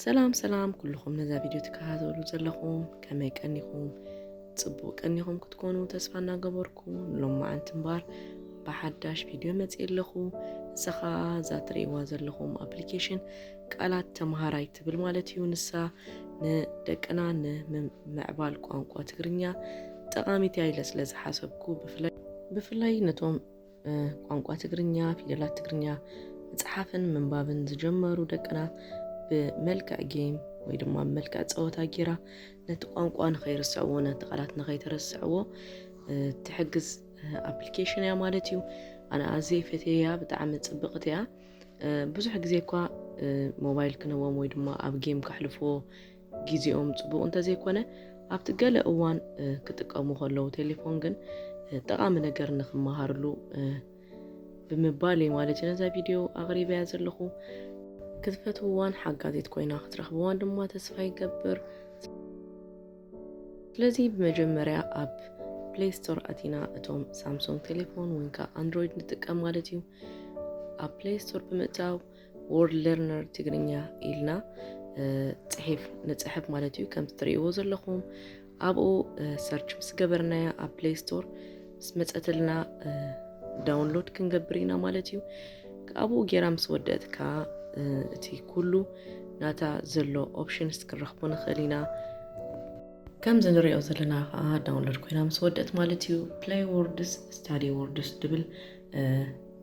ሰላም ሰላም ኩልኹም ነዛ ቪድዮ ትከታተሉ ዘለኹም፣ ከመይ ቀኒኹም? ጽቡቕ ቀኒኹም ክትኮኑ ተስፋ እናገበርኩ፣ ንሎማዓንቲ እምበኣር ብሓዳሽ ቪድዮ መጺኤ ኣለኹ። ንሳ ኸኣ እዛ ትርእይዋ ዘለኹም ኣፕሊኬሽን ቃላት ተምሃራይ ትብል ማለት እዩ። ንሳ ንደቅና ንምምዕባል ቋንቋ ትግርኛ ጠቓሚት እያ ኢለ ስለ ዝሓሰብኩ፣ ብፍላይ ብፍላይ ነቶም እ፣ ቋንቋ ትግርኛ፣ ፊደላት ትግርኛ ምጽሓፍን ምንባብን ዝጀመሩ ደቅና ብመልክዕ ጌም ወይ ድማ ብመልክዕ ጸወታ ጌራ ነቲ ቋንቋ ንኸይርስዕዎ፣ ነቲ ቃላት ንኸይተረስዕዎ፣ እ፣ ትሕግዝ፣ እ፣ ኣፕሊኬሽን እያ ማለት እዩ። ኣነ ኣዝየ ፈትየያ፣ ብጣዕሚ ጽብቕቲ እያ። እ፣ ብዙሕ ግዜ እኳ፣ እ፣ ሞባይል ክነዎም ወይ ድማ ኣብ ጌም ከሕልፍዎ ግዜኦም ጽቡቕ እንተዘይኮነ፣ ኣብቲ ገለ እዋን፣ እ፣ ክጥቀሙ ከለዉ ቴሌፎን ግን፣ እ፣ ጠቓሚ ነገር ንኽመሃርሉ፣ እ፣ ብምባል እየ ማለት እዩ ነዛ ቪድዮ ኣቕሪበያ ዘለኹ። ክትፈትውዋን ሓጋዚት ኮይና ክትረኽብዋን ድማ ተስፋ ይገብር። ስለዚ ብመጀመርያ ኣብ ፕሌይ ስቶር ኣቲና እቶም ሳምሶንግ ቴሌፎን ወይ ከዓ ኣንድሮይድ ንጥቀም ማለት እዩ። ኣብ ፕሌይ ስቶር ብምእታው ወርድ ለርነር ትግርኛ ኢልና፣ እ፣ ጽሒፍ ንጽሕፍ ማለት እዩ። ከምቲ ትርእይዎ ዘለኹም ኣብኡ፣ እ፣ ሰርች ምስ ገበርናያ ኣብ ፕሌይ ስቶር ምስ መጸትልና፣ እ፣ ዳውንሎድ ክንገብር ኢና ማለት እዩ። ኣብኡ ጌራ ምስ ወደእት ከኣ፣ እ፣ እቲ ኩሉ ናታ ዘሎ ኦፕሽንስ ክንረኽቦ ንኽእል ኢና። ከምዚ ንሪኦ ዘለና ከኣ ዳውንሎድ ኮይና ምስ ወደእት ማለት እዩ። ፕሌይ ወርድስ፣ ስታዲ ወርድስ ድብል፣ እ፣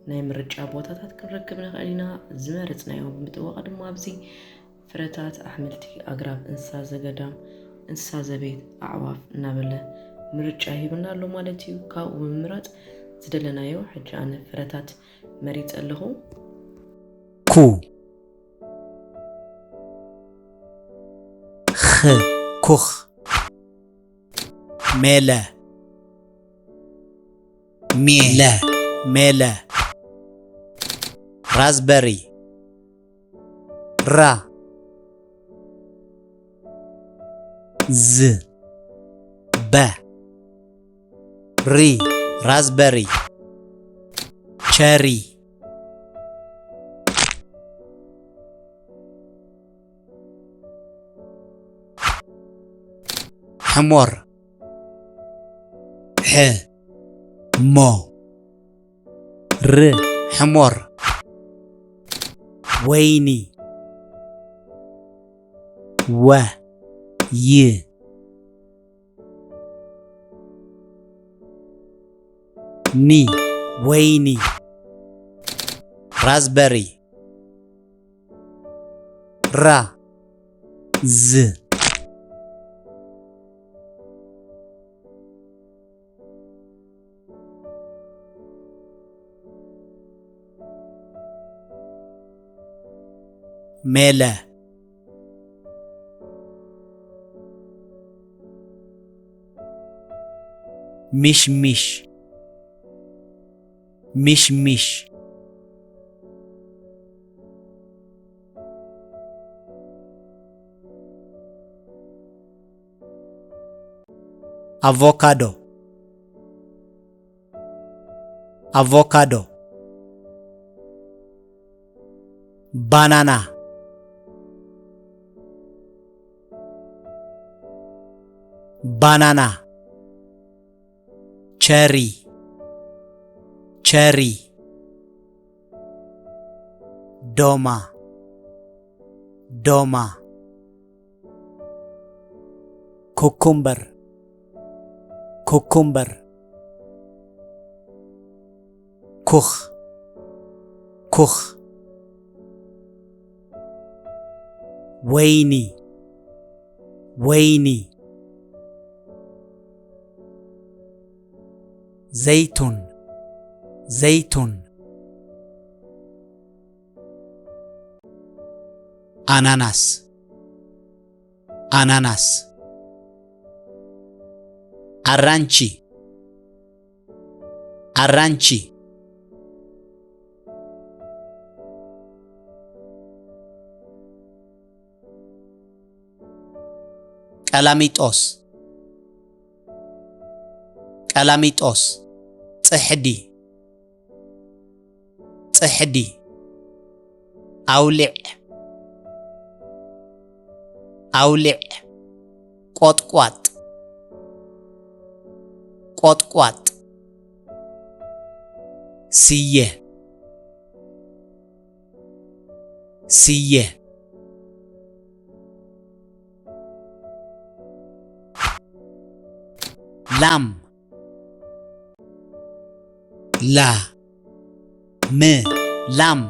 ናይ ምርጫ ቦታታት ክንረክብ ንኽእል ኢና። ዝመረጽናዮ ብምጥዋቕ ድማ ኣብዚ ፍረታት፣ ኣሕምልቲ፣ ኣግራብ፣ እንስሳ ዘገዳም፣ እንስሳ ዘቤት፣ ኣዕዋፍ እናበለ ምርጫ ይህብና ኣሎ ማለት እዩ። ካብኡ ብምምራጽ ዝደለናዮ፣ ሕጂ ኣነ ፍረታት መሪጸ ኣለኹ። ኩ። ኽ። ኩኽ። ሜለ። ሜ። ለ። ሜለ። ራዝበሪ። ራ። ዝ። በ። ሪ። ራዝበሪ። ቸሪ። ሕሞር። ሕ። ሞ። ር። ሕሞር። ወይኒ። ወ። ይ። ኒ። ወይኒ። ራዝበሪ። ራ። ዝ። ሜለ። ሚሽሚሽ። ሚሽሚሽ። ኣቮካዶ። ኣቮካዶ። ባናና። ባናና። ቸሪ። ቸሪ። ዶማ። ዶማ። ኩኩምበር። ኩኩምበር። ኩኽ። ኩኽ። ወይኒ። ወይኒ። ዘይቱን። ዘይቱን። ኣናናስ። ኣናናስ። ኣራንቺ። ኣራንቺ። ቀላሚጦስ። ቀላሚጦስ። ጽሕዲ። ጽሕዲ። ኣውሊዕ። ኣውሊዕ። ቆጥቋጥ። ቆጥቋጥ። ስየ። ስየ። ላም። ላ። ም። ላም።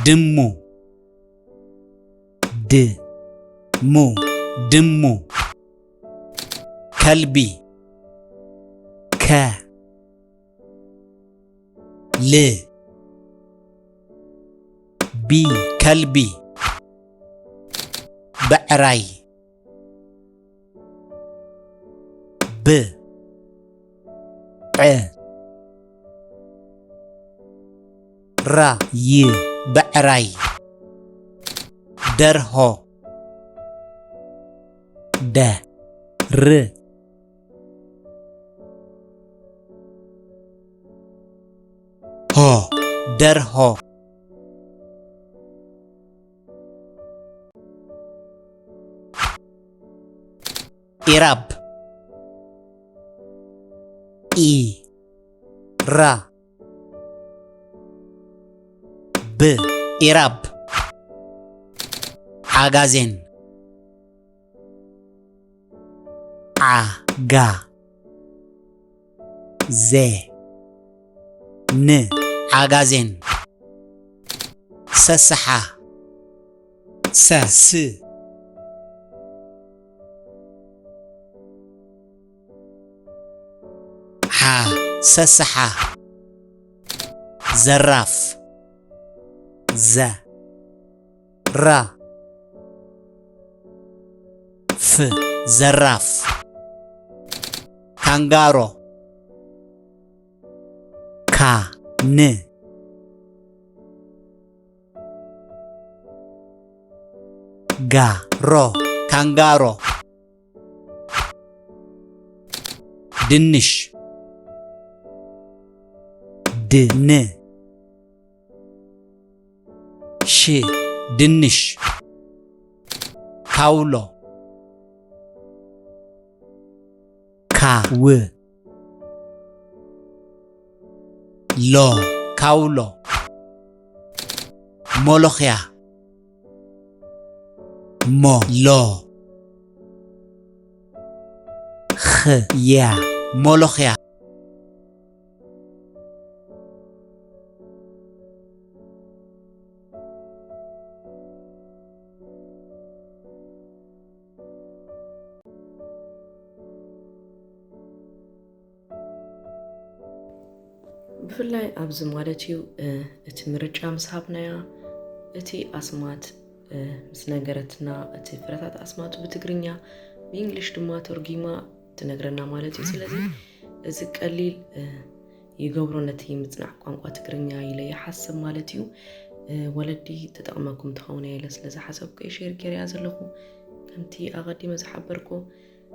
ድሙ። ድ። ሙ። ድሙ። ከልቢ። ከ። ል። ቢ። ከልቢ። ብዕራይ። ብ። ዕ። ራ። ይ። ብዕራይ። ደርሆ። ደ። ር። ሆ። ደርሆ። ኢራብ። ኢ። ራ። ብ። ኢራብ። ዓጋዜን። ዓ። ጋ። ዜ። ን። ዓጋዜን። ሰስሓ። ሰ። ስ። ሓ። ሰስሓ። ዘራፍ። ዘ። ራ። ፍ። ዘራፍ። ካንጋሮ። ካ። ን። ጋ። ሮ። ካንጋሮ። ድንሽ። ድ። ን። ሽ። ድንሽ። ካውሎ። ካ። ው። ሎ። ካውሎ። ሞሎኽያ። ሞ። ሎ። ኽ። ያ። ሞሎኽያ። ብፍላይ ኣብዚ ማለት እዩ፣ እ፣ እቲ ምርጫ ምስ ሃብናያ፣ እቲ ኣስማት፣ እ፣ ምስ ነገረትና፣ እቲ ፍረታት ኣስማቱ ብትግርኛ፣ ብእንግሊሽ ድማ ተርጒማ ትነግረና ማለት እዩ። ስለዚ እዚ ቀሊል፣ እ፣ ይገብሮ ነቲ ምጽናዕ ቋንቋ ትግርኛ ኢለ ይሓስብ ማለት እዩ። እ፣ ወለዲ ተጠቕመኩም ትኸውን እያ ኢለ ስለ ዝሓሰብኩ እየ ሼር ገይረያ ዘለኹ። ከምቲ ኣቐዲመ ዝሓበርኩ፣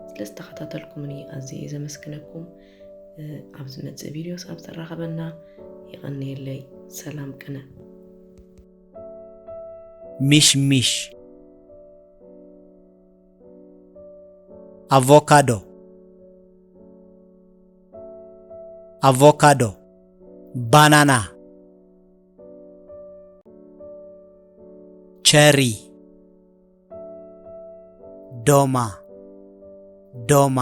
ስለ ዝተኸታተልኩምኒ ኣዝየ እየ ዘመስግነኩም። እ፣ ኣብ ዝመጽእ ቪድዮስ ኣብ ዘራኸበና፣ የቐንየለይ። ሰላም ቅነ። ሚሽሚሽ። ኣቮካዶ። ኣቮካዶ። ባናና። ቸሪ። ዶማ። ዶማ።